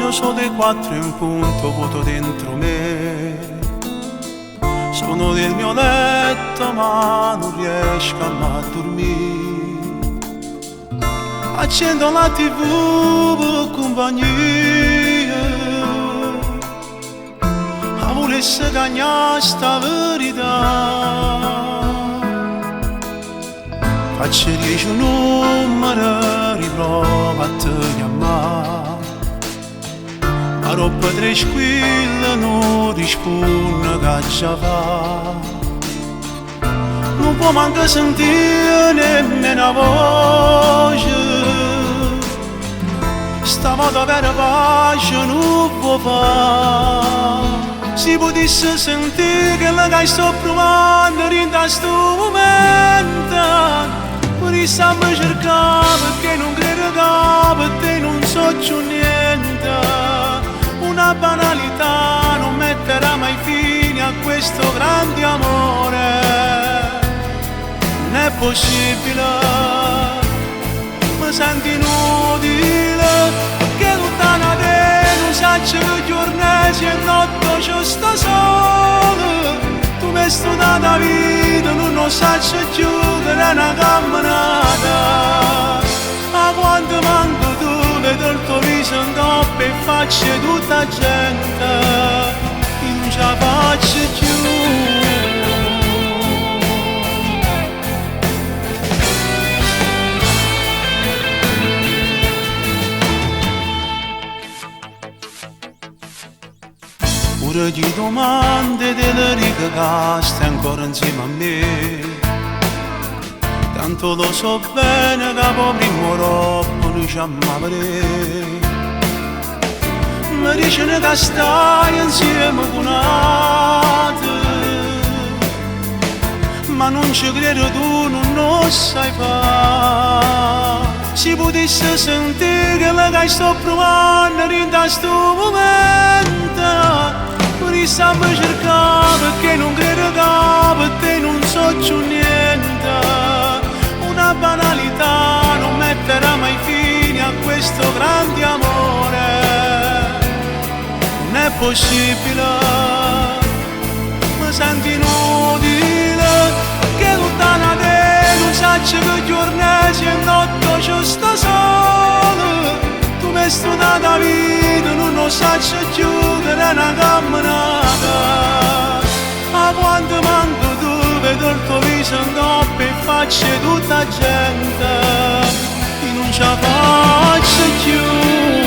L'orologio sono le quattro in punto, vuoto dentro me. Sono nel mio letto ma non riesco a dormire. Accendo la tv per compagnia. A volesse cagnare sta verità. Faccio dieci numeri, riprovo a te chiamare. Ma dopo tre squille non rispondo che già va. Non può manco sentire nemmeno voce. Stavolta per pace non può fare. Si potesse sentire quello che sto provando in questo momento. Vorrei cercare perché non credo che per te non so più niente. Una banalità non metterà mai fine a questo grande amore. Non è possibile, mi sento inutile, perché lontana te non sai che giorno è e notte c'è sta sole. Tu mi stai dando vita, non lo sai più che è una camminata. Ma quando manco tu vedo il tuo viso in coppia e faccio tutta gente, io non ce la faccio più. Pure gli domande delle righe che stai ancora insieme a me. Tanto lo so bene che poi prima o dopo noi ci amiamo. Mi dicono che stai insieme con altri, ma non ci credo, tu non lo sai fare. Si potesse sentire quello che sto provando in questo momento. Vorrei cercare perché non credo che per te non so più niente. Una banalità non metterà mai fine a questo grande amore. Non è possibile, mi sento inutile, perché lontana te non sai che giorno è e notte c'è sta sole. Tu mi stai dando vita, non lo sai più che è una camminata. Ma quando manco tu vedo il tuo viso in coppia e faccio tutta gente, io non ce la faccio più.